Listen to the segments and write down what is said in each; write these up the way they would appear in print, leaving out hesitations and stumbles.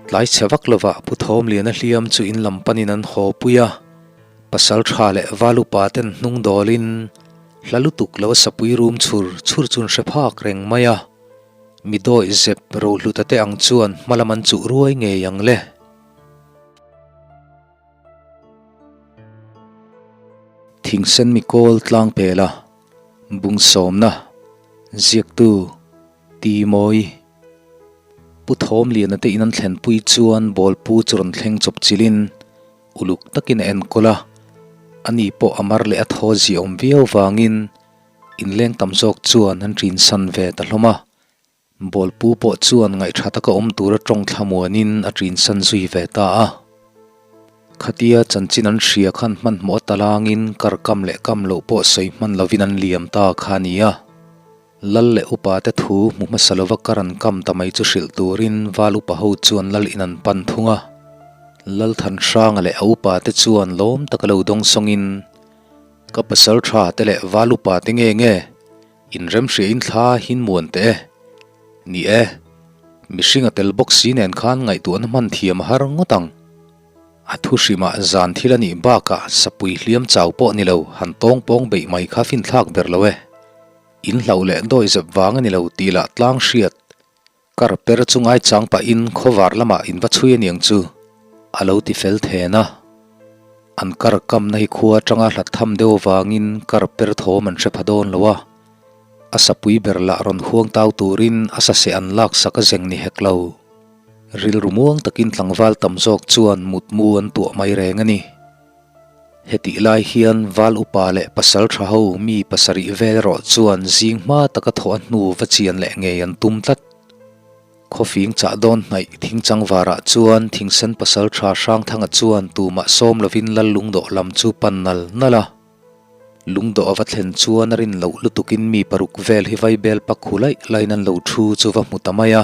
Tlai chhe vak lovah Pu Thawmliana hliam chu in lam panin an haw pui a, pasal tha leh val upa ten hnung dawlin hla lutuk lo a sapui rum chhur chhur chu an hre phak reng mai a, mi dawih zep rohluta te ang chuan hma lam an chuh ruai ngei ang le. Thingsen mikawl tlang pela bung sawmna ziaktu Ti Mawi Pu Thawmliana te in an thlenpui chuan bawlpu chu rawn thleng chawp chilhin uluk takin a enkawl a, ani pawh a mar leh a thaw ziah awm viau vangin inleng tam zawk chuan an ṭinsan ve ta hlawm a. Bawlpu pawh chuan ngaihṭha taka awm tura ṭawng thlamuanin a ṭinsan zui ve ta a. Khatia chanchin an hria khan hmanhmawh a talangin kar kam leh kam loh pawh sawi hman lovin an liam ta kha a ni a. Lal leh upa te thu hmu hmasa lova kar an kam ta mai chu hrilh turin val upa ho chuan lal in an pan thung a. Lal Thanhranga leh a upa te chuan lawm taka lo dawng sawngin, Ka pasal ṭha te leh val upa te nge nge? Inremhriain thla hin muan teh e. Ni e, mihring a tel bawk si nen khan ngaihtuahna hman thiam a har ngawt ang. A thu hrimah zan thil a nih bakah sapui hliam chau pawh ni lo han tawng pawng beih mai kha finthlak ber lo e. In hlauh leh dawi zep vang a ni lo tih lah tlang hriat. Kar per chu ngaichang pahin khawvar lamah in va chhui aniang chu a lo ti fel then a. An kar kamna hi khua atanga hlat tham deuh avangin kar per thawm an hre pha dawn lo a. A sapui ber lah rawn huang tau turin a saseh an laksak a zeng ni hek lo. Rilru muang takin tlangval tam zawk chuan mutmu an tuah mai reng a ni. Hetih lai hian Val upa leh pasal tha ho mi pasarih vel erawh chuan zing hma taka thawh a hnu va chian leh ngei an tum tlat. Khawfing chah dawn hnaih thingchang varah chuan thingsen pasal tha Hrangthanga chuan tumah sawm lovin lal lungdawh lam chu pan nal nal a. Lungdawh a va thlen chuan a rin loh lutukin mi paruk vel hi vaibel pak hu laih laiin an lo thu chu va hmu ta mai a.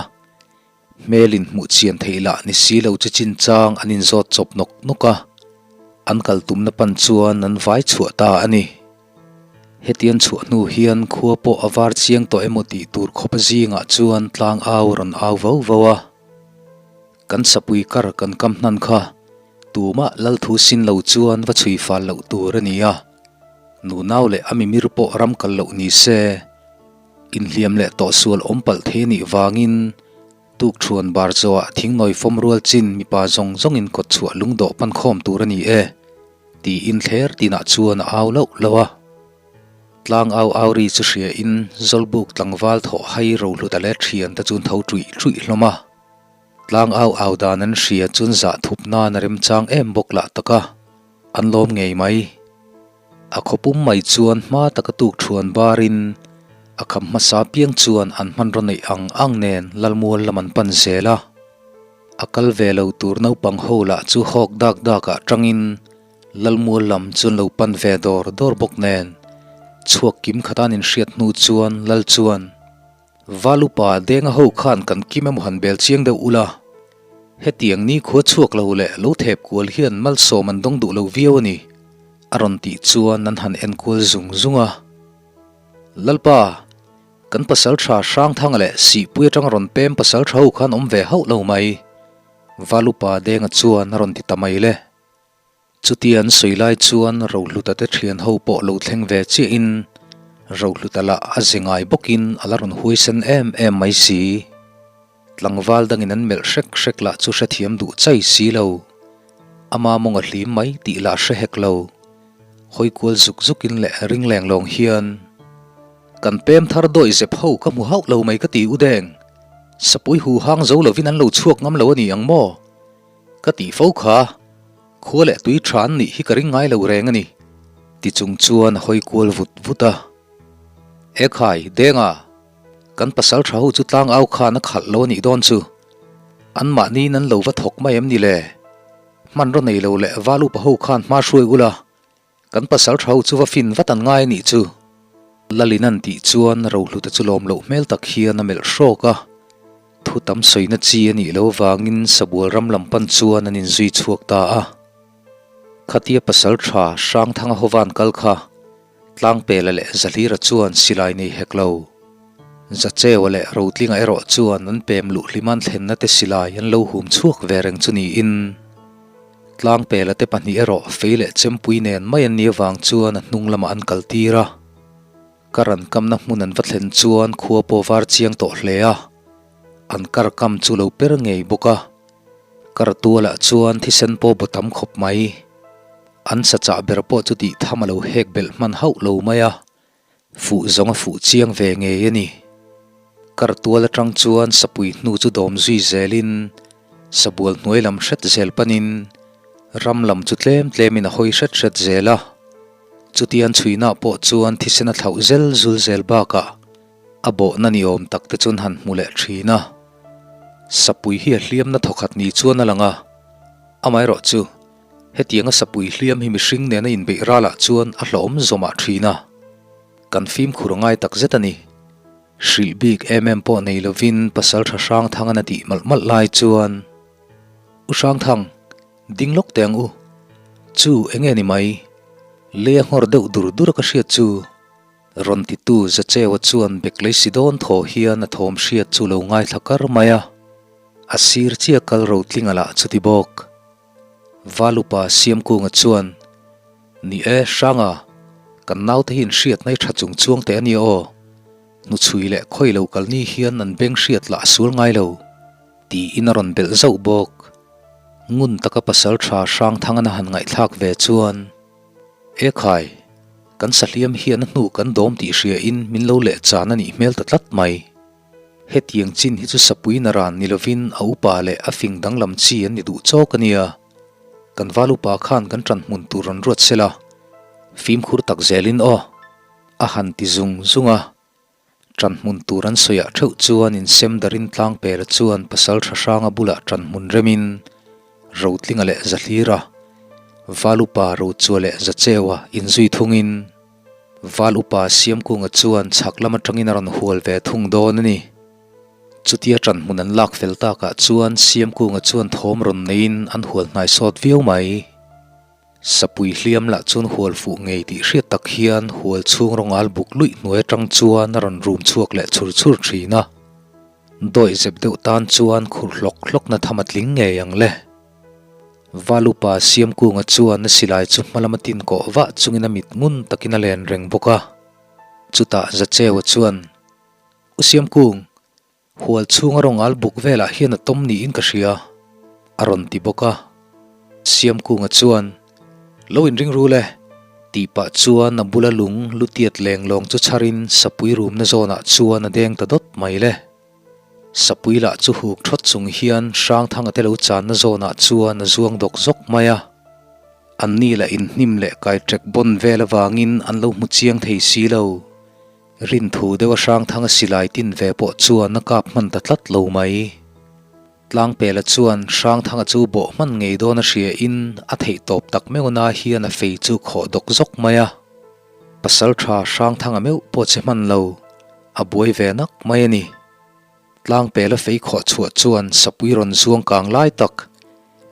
Hmel in hmuh chian theih lah ni si lo che chinchang an inzawt chawp nawk nawk a, an kal tumna pan chuan an vai chhuah ta a ni. Hetian chhuah hnu hian khua pawh a var chiang tawh emaw tih tur khawp a zingah chuan tlang au rawn au vau vau a. Kan sapui kar kan kam hnan kha tumah lalthu sin lo chuan va chhui fal loh tur a ni a, nunau leh a mimir pawh ram kal loh ni se. Inhliam leh tawhsual awm palh thei a nih vangin tukṭhuan bar zawhah thingnawi fawm rual chin mipa zawng zawngin kawtchhuah lungdawh pan khawm tur a ni e, tiin thler tinah chuan a au loh loh a. Tlang au au ri chu hriain Zawlbuk tlangval thawh hai rohlut a let ṭhian te chuan tho ṭuih ṭuih hlawm a. Tlang au au dan an hria chuan zah thup nan a remchang em bawk lah tak a, an lawm ngei mai. A khawpum mai chuan hma taka tuk thuan barin a kham hmasa piang chuan an hmanraw neih ang ang nen Lalmual lam an pan zel a. A kal ve lo tur naupang ho lah chu hawk dak dakah tangin Lalmual lam chu an lo pan ve dawr dawr bawk nen chhuak kim khat an inhriat hnu chuan Lal chuan Valupa Denga ho khan kan kim emaw han bel chiang deuh ula, hetiang ni khua chhuak lo leh lo thep kual hian malsawm an dawng duh lo viau a ni, a rawn tih chuan an han enkual zung zung a. Lalpa, kan pasal tha Hrangthanga leh Sihpui atanga rawn pem pasal tha ho khan awm ve hauh lo mai, Valupa Denga chuan a rawn ti ta mai le. Chutia an sawi lai chuan Rohluta te thian ho pawh lo thleng ve chiahin Rohluta lah a ze ngai bawkin a la rawn huaisen em em mai si. Tlangval dangin an melh hrek hrek lah chu hrethiam duh chai si lo. Ama mawng a hlim mai tih lah hre hek lo. Hawi kual zuk zukin leh ring leng lawng hian kan pem thar dawi zep ho ka hmu hauh lo mai ka ti u deng. Sapui hu hang zo lovin an lo chhuak ngam lo a ni ang maw? Ka tih fo kha, khua leh tui tha an nih hi ka ring ngai lo reng a ni, ti chung chuan a hawi kual vut vut a. Ekhai, Denga, kan pasal tha ho chu tlang au khan a khalh lo a nih dawn chu. Anmahniin an lo va thawk mai em ni le? Hmanraw nei lo leh val upa ho khan hma hruai ula, kan pasal tha ho chu va fin vat an ngai a nih chu. Lalin an tih chuan Rohluta chu lawm loh hmel tak hian a melh hrawk a. Thu tam sawina chi a nih loh vangin Sabual ram lam pan chuan an inzui chhuak ta a. Khatia pasal tha Hrangthanga Hovan kal kha Tlangpela leh Zahlira chuan silai nei hek lo. Zacheua leh Rotlinga erawh chuan an pem luh hliman thlenna te silai an lo hum chhuak ve reng chu niin Tlangpela te pahnih erawh fei leh chempui nen mai an nih avang chuan a hnung lamah an kal tir a. Kar an kamna hmun an va thlen chuan khua pawh var chiang tawh hle a, an kar kam chu lo per ngei bawk a. Kar tualah chuan thisen pawh baw tam khawp mai. An sa chah ber pawh chu tih tham a lo hek belh hman hauh lo mai a, fuh zawng a fuh chiang ve ngei a ni. Kar tual atang chuan sapui hnu chu dawm zui zelin sabual hnuai lam hret zel panin ram lam chu tlem tlemin a hawi hret hret zel a. Chutian chhuinah pawh chuan thisen a thlauh zel zul zel bakah a bawhna ni awm tak te chuan han hmu leh thin a. Sapui hi a hliamna thawkhat ni chuan a lang a, amaherawh chu hetianga sapui hliam hi mihring nena inbeih ralah chuan a hlawhawm zawmah thin a, kan fimkhur ngai tak zet a ni. Hrilh bik em em pawh nei lovin Pasaltha Hrangthangan a tih malh malh lai chuan, U Hrangthang, Ding lawk teh ang u. Chu enge ni mai? Lei a nghawr deuh dur dur a ka hriat chu. Rawn titu Zachewa chuan bek lei si dawn thaw hian a thawm hriat chu lo ngaithla kar mai a. A sir chiah kal rotlinga lah chuti bawk. Valupa Siamkunga chuan, Ni e, Hranga, kan naute hi inhriatna i tha chung chuang teh a nia aw. Hnuchhui leh khawi lo kal ni hian an beng hriat lah a sual ngai lo. Tiin a rawn belh zauh bawk. Ngun taka pasal tha Hrangthangana han ngaihthlak ve chuan, E khai, kan sahliam hian a hnu kan dawm tih hria in min lo leh chan a nih hmel ta tlat mai. Hetiang chin hi chu sapui na ran ni lovin a upa leh a fing danglam chi an ni duh chawk a nia. Kan val upa khan kan ṭan hmun tur rawn ruat sela, fimkhur tak zelin aw, a han ti zung zung a. Ṭanhmun tur an sawiah ṭheuh chuan insem darin Tlangpela chuan pasal ṭha hranga bulah ṭanhmun remin Rotlinga leh Zahlira, Val Upa Rochua leh Zacheua inzui thungin Val Upa Siamkunga chuan chhak lam aṭangin a rawn hual ve thung dawn a ni. Chutia ṭanhmun an lak fel takah chuan Siamkunga chuan thawm rawn neiin an hual hnai sawt viau mai. Sapui hliam lah chuan hual fuh ngei tih hriat tak hian hual chhung rawngal buk luih hnuai atang chuan a rawn rum chhuak leh chhur chhur thin a. Dawih zep deuh tan chuan khur hlawk hlawkna tham a tling ngei ang le. Valupa Siamkunga chuan a silai chu hma lama tin kawh vah chungin a mit ngun takin a len reng bawk a. Chutah Zacheua chuan, U Siamkung, Hual chhunga rawngal buk velah hian a tawm niin ka hria, a rawn ti bawk a. Siamkunga chuan, Lo inring rul e, tih pah chuan a bula lung lutiat lenglawng chu chharin sapui rumna zawnah chuan a deng ta dawt mai le. Sapui lah chu huk thawt chung hian Hrangthanga te lo channa zawnah chuan a zuang dawk zawk mai a. Anni lah inhnim leh kaitrek bawn vel avangin an lo hmu chiang thei si lo. Rinthu deuh a Hrangthanga silai tin ve pawh chuan a kap hman ta tlat lo mai. Tlangpela chuan Hrangthanga chu bawh hman ngei dawn a hria in a theih tawp tak meuh na hian a fei chu khawh dawk zawk mai a. Pasaltha Hrangthanga meuh pawh che hman lo, a buai ve nak mai a ni. Tlangpela fei khawh chhuah chuan sapui rawn zuang kang lai tak,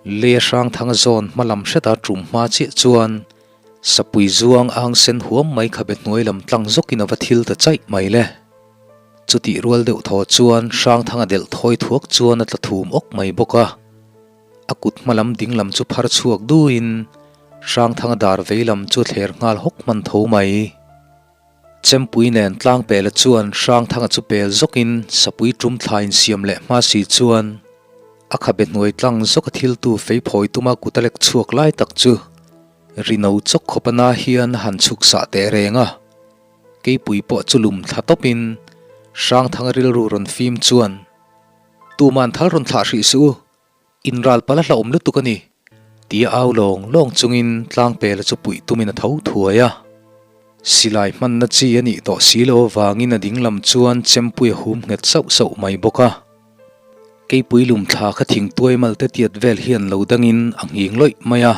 Lei a Hrangthanga zawn hma lam hreta tum hma chiah chuan sapui zuang ang sen huam mai khabe hnuai lam tlang zawkin a va thil ta chaih mai le. Chutih rual deuh thaw chuan Hrangthanga delh thawi thuak chuan a tla thum awk mai bawk a. A kut hma lam ding lam chu phar chhuak duhin Hrangthanga dar vei lam chu a thler nghal hawk hman tho mai. Chempui nen Tlangpela chuan Hrangthanga chu pel zawkin sapui tum thla insiam leh hma si chuan a khabe hnuai tlang zawka thiltu fei phawi tuma kut a lek chhuak lai tak chu rino chawk khawp ana hian a han chhuk sah teh reng a. Keipui pawh chu lum thla tawpin Hrangthanga rilru rawn fim chuan, Tuman thal rawn thlah hrih suh u, Inral pal a hlauhawm lutuk a ni, tia au lawng lawng chungin Tlangpela chu puih tumin a tho thuai a. Silai hmanna chi a nih tawh si lo avangin a ding lam chuan chempui a hum nghet sauh sauh mai bawk a. Keipui lum thla kha thingtuai malte tiat vel hian lo dangin a nghing lawih mai a.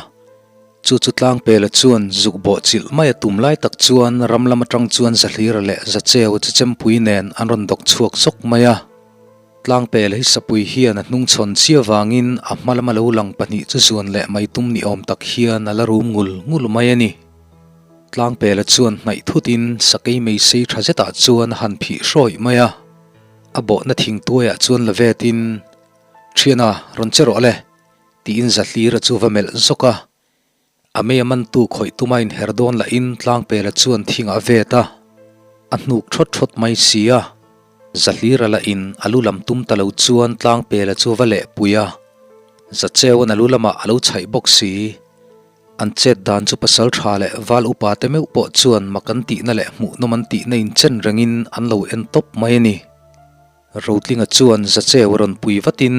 Chu chu Tlangpela chuan zuk bawh chilh mai a tum lai tak chuan ram lam atang chuan Zahlira leh Zacheu chu chempui nen an rawn dawk chhuak zawk mai a. Tlangpel hi sapui hian a hnungchhawn chiah vangin a hma lama lo lang pahnih chu zuan leh mai tum ni awm tak hian a la rum ngul ngul mai a ni. Tlangpela chuan hnaih thutin sakei mei sei tha zetah chuan a han phih hrawih mai a. A bawhna thingtuaiah chuan la vetin, Thiana, rawn che rawh le, tiin Zahlira chu va melh zawk a. A mei a mantu khawih tuma inher dawn lahin Tlangpela chuan thingah a vet a, a hnuk thawt thawt mai si a. Zahlira lahin a lu lam tum ta lo chuan Tlangpela chu va lehpui a, Zacheuan a lu lamah a lo chhaih bawk si. An chet dan chu pasal tha leh val upa te meuh pawh chuan mak an tihna leh hmuhnawm an tihna inchen rengin an lo en tawp mai a ni. Rotlinga chuan Zacheu a rawn pui vatin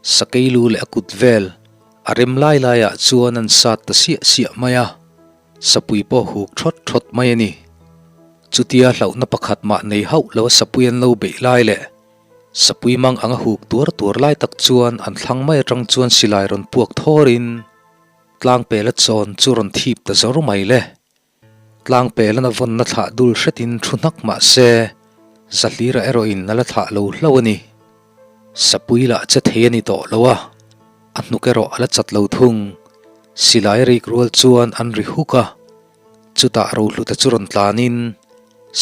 sakei lu leh a kut vel a rem lai laiah chuan an sat ta siah siah mai a, sapui pawh huk thawt thawt mai a ni. Chutia hlauhna pakhat mah nei hauh lo a sapui an lo beih lai leh sapui mang anga huk tuar tuar lai tak chuan an thlang mai atang chuan silai rawn puak thawrin Tlangpela chawn chu rawn thip ta zawr mai le. Tlangpelana vawnna thlah dul hretin thu hnak mah se, Zahlira erawhin a la thlah lo hlauh a ni. Sapui lah che thei a ni tawh lo a, a hnuk erawh a la chat lo thung. Silai rik rual chuan an ri huk a, chutah Rohluta chu rawn tlanin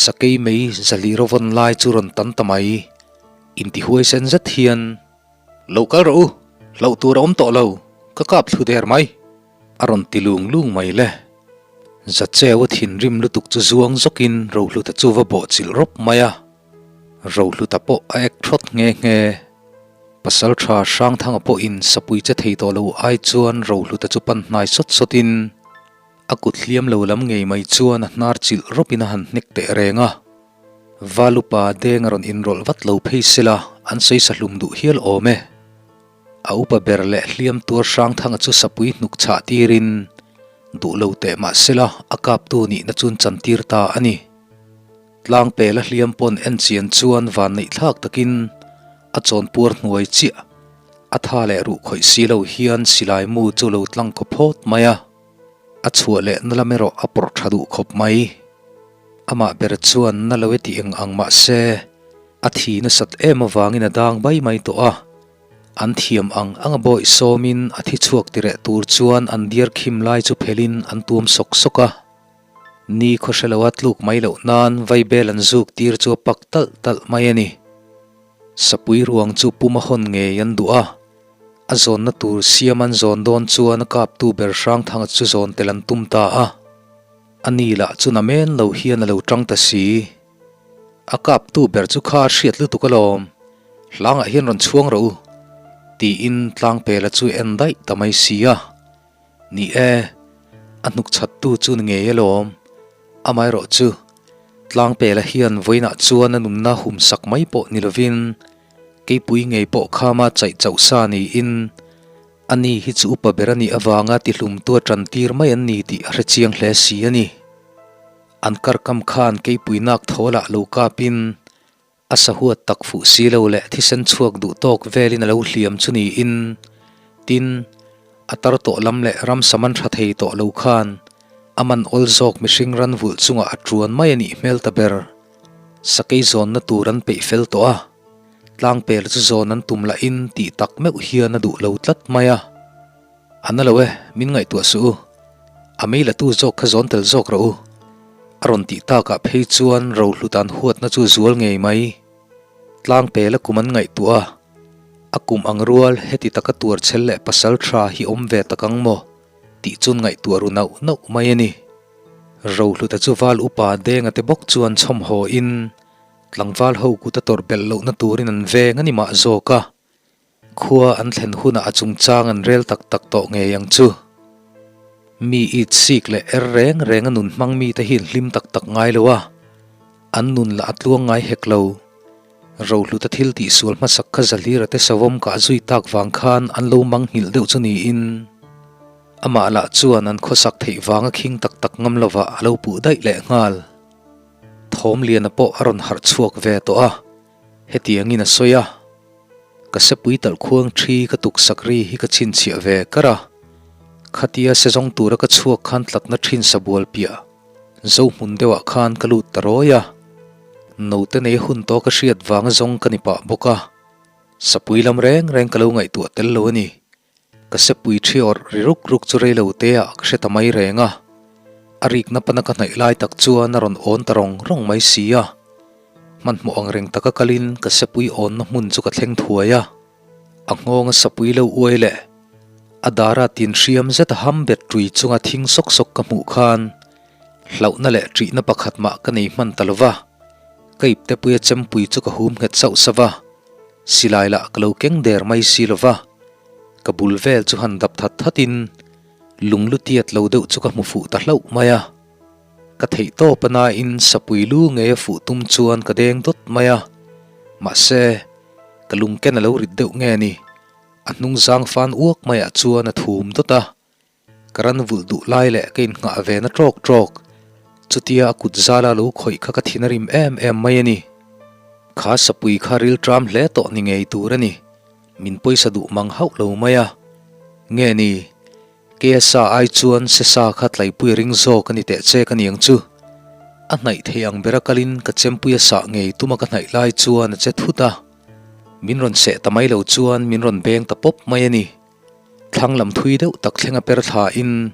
Sakei mei Zahlira vawn lai chu rawn tan ta mai. Intihuaisen zet hian. Lo kal rawh u, hlauh tur a awm tawh lo, ka kap thlu der mai, a rawn ti lung lung mai le. Zacheu a thinrim lutuk chu zuang zawkin Rohluta chu va bawh chilh rawp mai a, Rohluta pawh a ek thawt nghe nghe. Pasaltha Hrangthanga pawhin sapui che thei tawh lo ai chuan Rohluta chu pan hnai sawt sawtin a kut hliam lo lam ngei mai chuan a hnar chilh rawpin a han hnek teh reng a. Valupa deng a rawn inrawlh vat lo phei sela an sawi sa hlum duh hial awm e. A upa ber leh hliam tuar Hrangthanga chu sapui hnuk chhah tirin duh lo teh mah sela a kaptu nihna chuan chantir ta a ni. Tlangpela hliam pawn en chian chuan van neih thlak takin a chawnpuar hnuai chiah a tha leh ruh khawih si lo hian silai mu chu lo tlang kaw phawt mai a. A chhuah leh na lam erawh a pawrh tha duh khawp mai. Amah ber chuan na lo e tih eng ang mah se, a thi nasat em avangin a dang bai mai tawh a. An thiam ang anga bawih sawmin a thi chhuak tireh tur chuan an diar khim lai chu phelin an tuam sawk sawk a. Ni khaw hre loa tluk mai loh nan vaibel an zuk tir chu a pak talh talh mai a ni. Sapui ruang chu puma hawn ngei an duh a. A zawnna tur siam an zawn dawn chuan a kaptu ber Hrangthanga chu zawn tel an tum ta a. A ni lah chu na men lo hian a lo tang ta si. A kaptu ber chu kha a hriat lutuk alawm, hlangah hian rawn chhuang rawh u, tiin Tlangpela chu en daih ta mai si a. Ni e, a hnuk chhattu chu ni ngei alawm. Amaherawh chu, Tlangpela hian vawiinah chuan a nunna humsak mai pawh ni lovin, Keipui ngei pawh khama chaih chauh sa niin, ani hi chu upa ber a nih avanga tihlumtu a tantir mai an ni tih a hre chiang hle si a ni. An karkam khan keipui nak thawlah lo kapin a sahuat tak fuh si lo leh thisen chhuak duh tawk velin a lo hliam chu niin, tin, a tar tawh lam leh ramsa man tha thei tawh lo khan a man awl zawk mihring ran vulh chungah a tuan mai a nih hmel ta ber. Sakei zawnna tur an peih fel tawh a, tlangpel chu zawn an tum lahin tih tak meuh hian a duh lo tlat mai a. A na lo e, min ngaihtuah suh u. A mei latu zawk kha zawn tel zawk rawh u. A rawn tih takah phei chuan rohlut an huatna chu zual ngei mai. Tlangpel a kum an ngaihtuah a, a kum ang rual heti taka tuar chhel leh pasal tha hi awm ve tak ang maw tih chuan ngaihtuah ru nauh nauh mai a ni. Rohluta chu val upa Denga te bawk chuan chhawm haw in tlangval ho kut a tawrh belh lohna turin an veng a ni mah zawk a, khua an thlen hunah a chungchang an rel tak tak tawh ngei ang chu. Mi it sik leh er reng reng a nun hmang mite hi an hlim tak tak ngai lo a, an nun lah a tluang ngai hek lo. Rohluta thil tihsual hmasak kha Zahlira te savawm kah zui tak vang khan an lo mangnghilh deuh chu niin, Amah lah chuan an khawsak theih vanga khing tak tak ngam lovah a lo puh daih leh nghal. Thawmliana pawh a rawn harh chhuak ve tawh a, hetiangin a sawi a, Ka sepui talh khuang thi ka tuksak ri hi ka chhinchhiah ve kar a, khatia sezawng tura ka chhuak khan tlatna thin sabual piah Zohmun deuhah khan ka lut ta rawi a, note nei hun tawh ka hriat vanga zawng ka ni pah bawk a, sapui lam reng reng ka lo ngaihtuah tel lo a ni. Ka sepui thi awrh ri ruk ruk chu rei lo te ah ka hre ta mai reng a, a rikna pana ka hnaih lai tak chuan a rawn awn ta rawng rawng mai si a. Hmanhmawh ang reng taka kalin ka sepui awnna hmun chu ka thleng thuai a, a nghawnga sapui lo uai leh a dara tin hriam zeta ham bet ṭui chunga thing sawk sawk ka hmuh khan hlauhna leh ṭihna pakhat mah ka nei hman ta lova, ka iptepuia chempui chu ka hum nghet sauh sauh va, silai lah ka lo keng der mai si lova, ka bul vel chu han dap that thatin lunglu tiat lo deuh chu ka hmu fuh ta hlauh mai a. Ka theih tawp a nain sapui lu ngei a fuh tum chuan ka deng dawt mai a, mahse, ka lungken a lo rit deuh nge ni, a hnung zang fan uak maiah chuan a thum dawt a, ka ran vulh duh lai leh ka innghah ve na tawk tawk, chutia a kut zala lo khawih kha ka thin a rim em em mai a ni. Kha sapui kha rilṭam hle tawh ni ngei tur a ni, min pawisa duh mang hauh lo mai a, nge ni, Ksa ai chuan Sesa kha tlaipui a ring zawk a ni teh che ka niang chu. A hnaih thei ang bera kalin ka chempui a sah ngei tuma ka hnaih lai chuan a che thut a. Min rawn seh ta mai lo chuan min rawn beng ta pawp mai a ni. Thlang lam thui deuh tak thleng a per thla in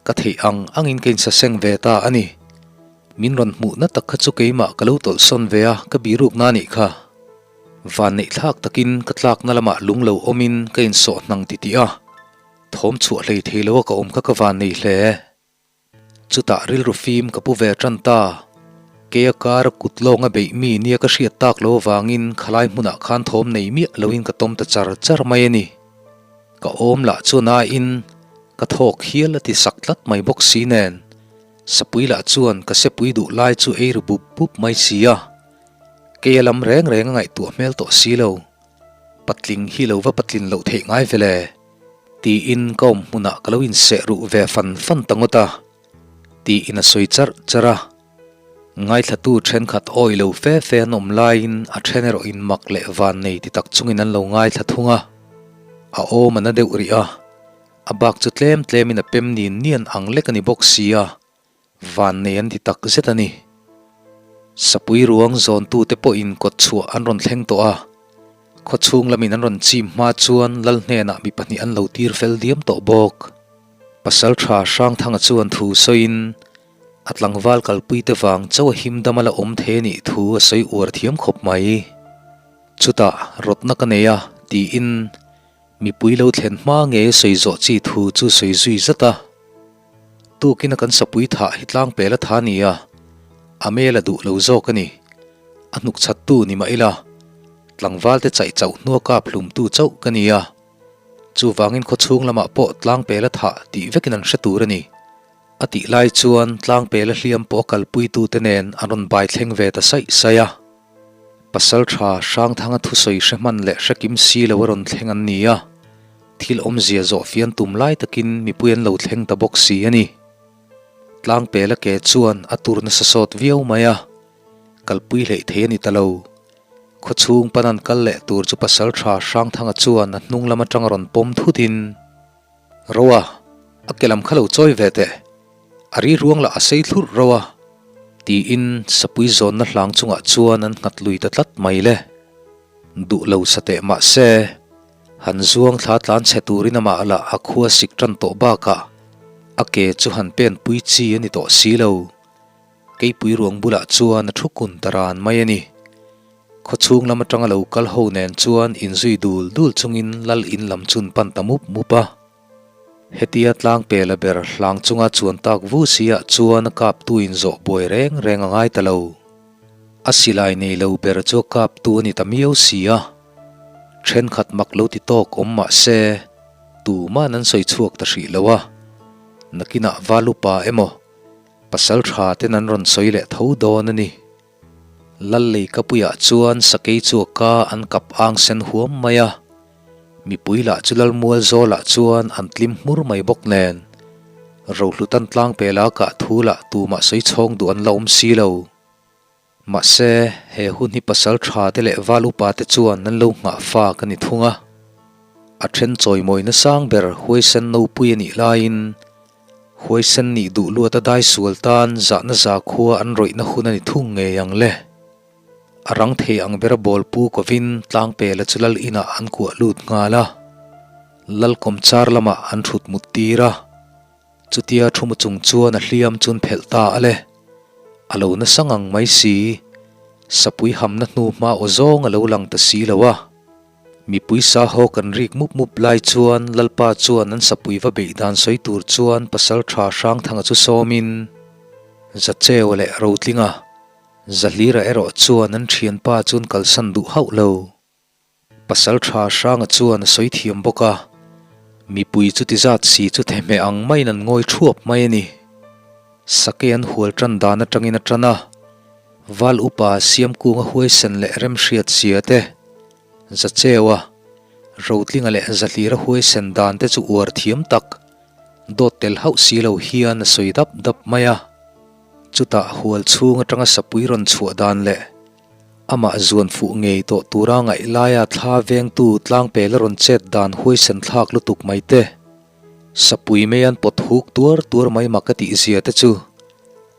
ka theih ang angin ka insaseng ve ta a ni. Min rawn hmuhna tak kha chu keimah ka lo tawlhsawn ve a ka birukna a nih kha. Vanneih thlak takin ka tlakna lamah lung lo awmin ka insawh hnang titih a. Thawm chhuah hlei thei lo a ka awm kha ka van nei hle. Chutah rilru fim ka pu ve tan ta. Keia kar a kut lawng a beih mi nia ka hriat tak lo avangin khalai hmunah khan thawm nei miah loin ka tawm ta char char mai a ni. Ka awm lah chuan aiin ka thawk hial a ti sak tlat mai bawk si nen Sapui lah chuan ka sepui duh lai chu ei ru bup bup mai si a. Keia lam reng reng a ngaihtuah hmel tawh si lo. Patling hi lo va patlin loh theih ngai ve le? Tiin ka awm hmunah ka lo inseh ruh ve fan fan ta ngawt a, tiin a sawi charh charh a. Ngaithlatu thenkhat awi lo fe fe an awm laiin a then erawh in mak leh van nei ti tak chungin an lo ngaithla thung a. A awm a na deuh rih a, a bak chu tlem tlemin a pem nin nian ang lek a ni bawk si a. Vannei an ti tak zet a ni. Sapui ruang zawntute pawhin kawtchhuah an rawn thleng tawh a, khawchhung lamin an rawn chim hma chuan Lal hnenah mi pahnih an lo tir fel diam tawh bawk. Pasalṭha Hrangthanga chuan thu sawiin a tlangval kalpuite vang chauh a him dam a la awm thei a nih thu a sawi uar thiam khawp mai. Chutah rawtna ka nei a tiin Mipui lo thlen hma nge sawi zawh chi thu chu sawi zui zat a. Tukin a kan sapui thah hi tlang pel a tha nia, a mel a duh lo zawk a ni. A hnuk chhat tu ni mah ila, tlangval te chaih chauh hnua kap hlum tu chauh ka ni a. Chuvangin khawchhung lamah pawh tlang pel a thah tih vekin an hre tur a ni. A tih lai chuan tlangpela hliam pawh a kalpuitute nen an rawn bai thleng ve ta saih saih a. Pasalṭha Hrangthanga thusawi hre hman leh hre kim si lo a rawn thleng an ni a, thil awmzia zawh fian tum lai takin mipui an lo thleng ta bawk si a ni. Tlangpela ke chuan a tur nasa sawt viau mai a, kalpui hleih thei a ni ta lo. Khawchhung pan an kal leh tur chu Pasalṭha Hrangthanga chuan a hnung lam aṭang a rawn pawm thutin, Roa, a ke lam kha lo chawi ve teh. A ri ruang lah a sei thlurh ro a, tiin sapui zawnna hlang chungah chuan an nghat lui ta tlat mai le. Duh lo sa teh mah se, han zuang thla tlan chhe turin amah lah a khua sik tan tawh bakah a ke chu han pen pui chi a ni tawh si lo. Keipui ruang bulah chuan a thu kun ta ran mai a ni. Khawchhung lam atanga lo kal ho nen chuan inzui dul dul chungin lal in lam chun pan ta mup mup a. Hetia tlangpela ber hlang chunga chuan tak vu si ah chuan a kaptu in zawh buai reng reng a ngai ta lo. A silai nei lo ber chu a kaptu a ni ta miau si a. Thenkhat mak lo ti tawk awm mah se tuman an sawi chhuak ta hrih lo a. Nakinah valupa emaw Pasal tha ten an rawn sawi leh tho dawn a ni. Lallei kapuiah chuan sakei chu a ka an kap ang sen huam mai a. Mipui lah chu Lalmual zawlah chuan an tlim hmur mai bawk nen. Rohlutan tlangpela kah thu lah tumah sawi chhawng duh an la awm si lo. Mahse, he hun hi pasal tha te leh val upa te chuan an lo nghah fak a ni thung a. A then chawimawina sang ber huaisen nopui a nih laiin, huaisen nih duh luat a dai sual tan zahna zakhua an rawihna hun a ni thung ngei ang le. A rang thei ang bera bawl pu kovin tlangpela chu lal inah an kuah lut nghal a. Lal kawmchar lamah an thut mut tir a. Chutia thu mu chung chuan a hliam chun phelh ta a le. A lo nasa ngang mai si. Sapui hamna hnu hma aw zawng a lo lang ta si lo a. Mipui sa haw kan rik mup mup lai chuan Lalpa chuan an sapui va beih dan sawi tur chuan pasal tha Hrangthanga chu sawmin Zacheu leh Rotlinga Zahlira erawh chuan an thianpa chu an kalsan duh hauh lo. Pasal tha Hranga chuan a sawi thiam bawk a, mipui chuti zat si chu thehmeh ang maiin an ngawi thuap mai a ni. Sakei an hual tan dan atangin a tan a, Val upa Siamkunga huaisen leh remhriat zia te, Zacheua, Rotlinga leh Zahlira huaisen dan te chu uar thiam tak, dawt tel hauh si lo hian a sawi dap dap mai a. Chutah hual chhung atanga sapui rawn chhuah dan leh Amah zuan fuh ngei tawh tura ngaih laia thla vengtu tlangpel a rawn chet dan huaisen thlak lutuk mai te, sapui mai an pawt huk tuar tuar mai mak a tih zia te chu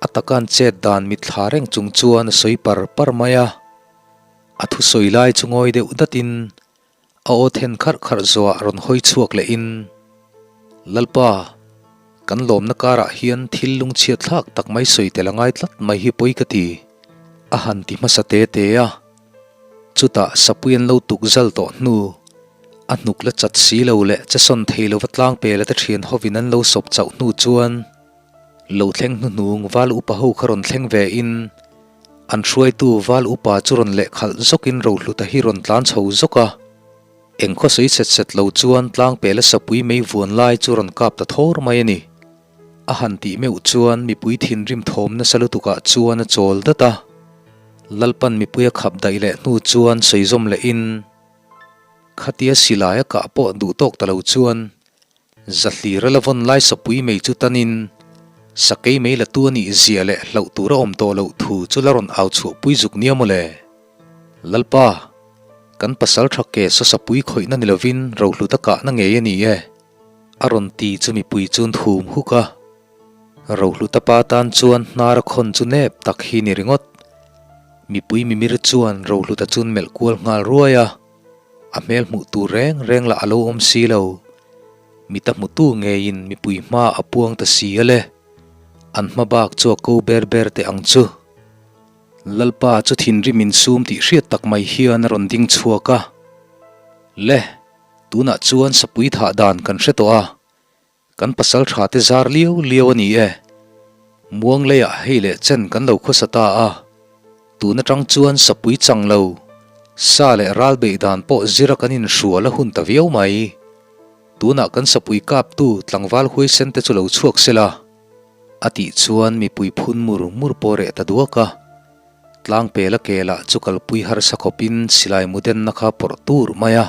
a taka an chet dan mitthla reng chung chuan a sawi par par mai a. A thusawi lai chu ngawi deuh datin A aw then kharh kharh zuah rawn hawi chhuak lehin, Lalpa, kan lawmna karah hian thil lungchhiat thlak tak mai sawi tel a ngai tlat mai hi pawi ka ti, a han ti hmasa te te a. Chutah sapui an lo tuk zal tawh hnu, a hnuk la chat si lo leh che sawn thei lova tlangpela te thian hovin an lo sawp chauh hnu chuan, Lo thleng hnuhnung val upa ho kha rawn thleng ve in, an hruaitu val upa chu rawn lehkhalh zawkin Rohluta hi rawn tlan chho zawk a. Eng khaw sawi set set lo chuan tlangpela sapui mei vuan lai chu rawn kap ta thawr mai a ni. A han tih meuh chuan mipui thinrim thawm nasa lutukah chuan a chawl dat a. Lalpan mipui a khap daih leh hnu chuan sawi zawm lehin, Khatia silai a kah pawh duh tawk ta lo chuan Zahlir a la vawn lai sapui mei chu tanin sakei mei la tu a nih zia leh hlauh tur a awm tawh loh thu chu la rawn au chhuah pui zuk nia mawle. Lalpa, kan pasal tha ke saw sapui khawihna ni lovin rohlut a kahna ngei a ni e, a rawn ti chu mipui chuan thum huk a. Rohlut a pa tan chuan hnar a khawn chu nep tak hi ni ringawt. Mipui mimir chuan rohlut a chun melh kual nghal ruai a. A hmel hmuh tur reng reng lah a lo awm si lo. Mita hmutu ngeiin mipui hma a puang ta si a le. An hma bak chu a ko ber ber teh ang chu. Lalpa chu thinrim insum tih hriat tak mai hian a rawn ding chhuak a. Le, tunah chuan sapui thah dan kan hre tawh a. Kan pasal tha te zar liau liau a ni e. Muang leiah hei leh chen kan lo khawsa ta a. Tun atang chuan sapui chang lo, sa leh ral beih dan pawh zira kan inhrual a hun ta viau mai. Tunah kan sapui kaptu tlangval huaisen te chu lo chhuak sela. A tih chuan mipui phun mur mur pawh reh ta duak a. Tlangpela ke lah chu kalpui harsa khawpin silai mudenna kha pawrh tur mai a.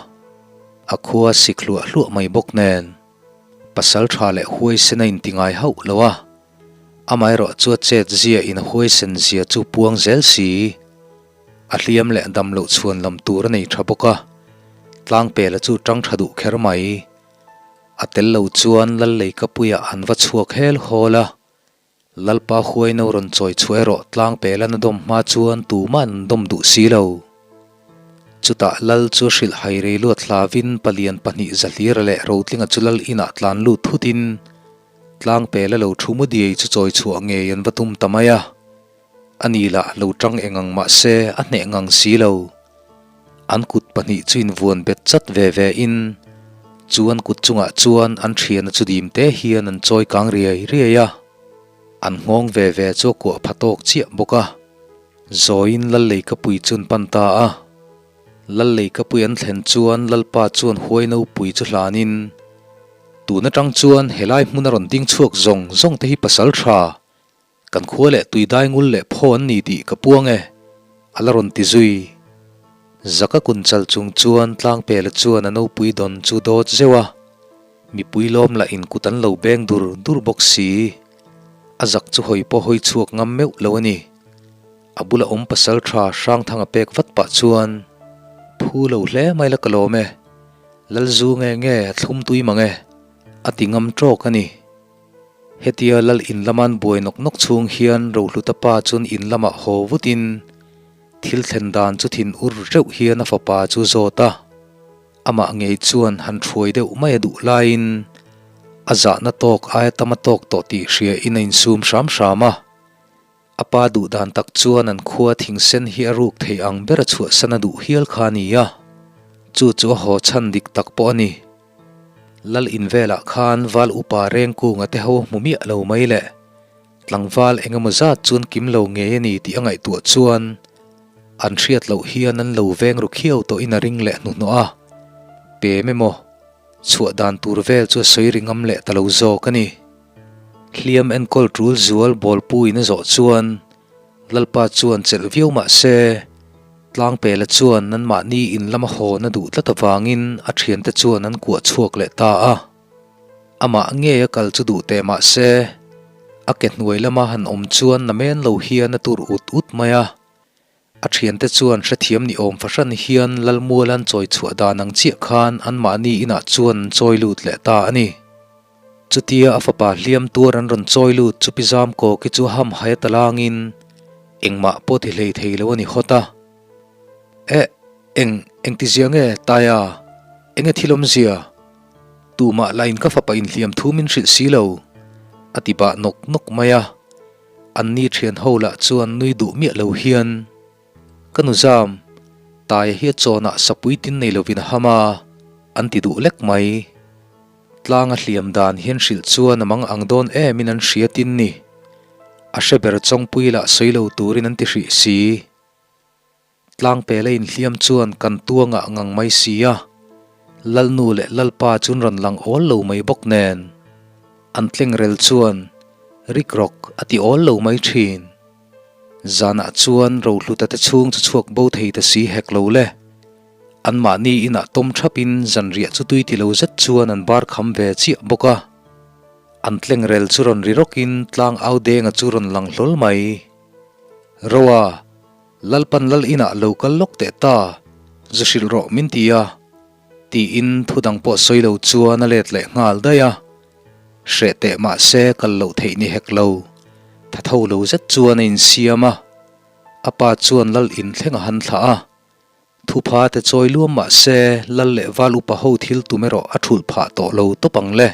A khua sik hluah hluah mai bawk nen. Pasal tha leh huaisen a inti ngai hauh lo a, amaherawh chu a chet zia in a huaisen zia chu puang zel si. A hliam leh dam loh chhuan lam tur a nei tha bawk a, tlangpela chu tang tha duh kher mai. A tel lo chuan Lalleikapuiah an va chhuak hel hawl a, Lalpa huai no rawn chawi chhuah erawh tlang pel an a dawm hma chuan tuma'n an dawm duh si lo. Chutah Lal chu hrilh hai rei luat hlavin palian pahnih Zahlira leh Rotlinga chu Lal inah tlan lut thutin tlang pela lo thu mu diai chu chawi chhuah ngei an va tum ta mai a. A ni lah lo tang eng ang mah se a hneh ngang si lo. An kut pahnih chu invuan bet chat ve ve in chu an kut chungah chuan an thiana chu dim te hian an chawi kang riai riai a, an nghawng ve ve chu a kuah pha tawk chiah bawk a. Zawiin Lalleikapui chu an pan ta a. Lalleikapui an thlen chuan Lalpa chuan huai nopui chu hlanin, Tun atang chuan helai hmun a rawn ding chhuak zawng zawng te hi pasal tha Kan khua leh tui dai ngul leh phaw an ni tih ka puang e, a la rawn ti zui. Zaka kun chal chung chuan Tlangpela chuan a nopui dawn chu dawt zeuh a, mipui lawm lah in kut an lo beng dur dur bawk si. A zak chu hawi pawh hawi chhuak ngam meuh lo a ni. A bula awm pasal tha Hrangthanga pek vat pah chuan, Phu lo hle mai la ka lawm e, Lalzu nge nge a thlum tui mang e, a ti ngam tawk a ni. Hetia lal in laman buai nawk nawk chhung hian Rohluta pa chuan in lamah haw vutin thil thlen dan chu thin ur reuh hian a fapa chu zawt a. Amah ngei chuan han thuai deuh mai a duh laiin a zahna tawk aia tam a tawk tawh tih hria in a insum hram hram a. A pa duh dan tak chuan an khua thingsen hi a ruk thei ang ber a chhuahsan a duh hial kha a ni a, chu chu a haw chhan dik tak pawh a ni. Lal in velah khan val upa Rengkunga te ho hmu miah lo mai le. Tlangval eng emaw zat chuan kim lo ngei a ni tih a ngaihtuah chuan an hriat loh hian an lo veng ru khiau tawhin a ring leh hnuhnawh a, pem emaw chhuah dan tur vel chu a sawi ri ngam leh ta lo zawk a ni. Hliam enkawl tul zual bawlpuiin a zawh chuan Lalpa chuan chelh viau mah se, Tlangpela chuan anmahni in lama hawn a duh tlat avangin a thiante chuan an kuah chhuak leh ta a. Amah ngei a kal chu duh teh mah se, a ke hnuai lama han awm chuan namen lo hian a tur ut ut mai a. A thiante chuan hrethiam ni awm fahran hian Lalmual an chawi chhuah dan ang chiah khan anmahni inah chuan an chawi lut leh ta a ni. Chutia a fapa hliam tuar an rawn chawi lut chu Pi Zamkawki chu hamhai a talangin engmah pawh ti hlei thei lo a ni hawt a. Eh, eng, engtizia nge Taia? Enge thil awmzia? Tumah lain ka fapa inhliam thu min hrilh si lo, a ti bah nawk nawk mai a. Anni thian ho lah chuan nui duh miah lo hian, Ka nu zam, Taia hi a chawnah sapui tin nei lovin a ham a, an ti duh lek mai. Tlanga hliam dan hian hrilh chuan a mang ang dawn emin an hria tin ni. A hre ber chawngpui lah sawi lo turin an ti hrih si. Tlangpela inhliam chuan kan tuangah ngang mai si a, Lalnu leh Lalpa chu an rawn lang awl lo mai bawk nen, an tlengrel chuan rikrawk a ti awl lo mai thin. Zanah chuan Rohluta te chhung chu chhuak bo thei ta si hek lo le. Anmahni inah tawm thapin zanriah chu tui ti lo zet chuan an bar kham ve chiah bawk a. An tlengrel chu rawn ri rawkin tlang au denga chu rawn lang hlawl mai. Roa! Lalpan lal inah lo kal lawk teh ta, zu hrilh rawh min ti a, tiin thu dang pawh sawi lo chuan a let leh nghal daih a. Hreh teh mah se kal loh theih ni hek lo, tha tho lo zet chuan a insiam a. A pa chuan lal in thleng a han thlah a. Thupha te chawi luam mah se lal leh val upa ho thil tum erawh a thulh phah tawh lo tawp ang le.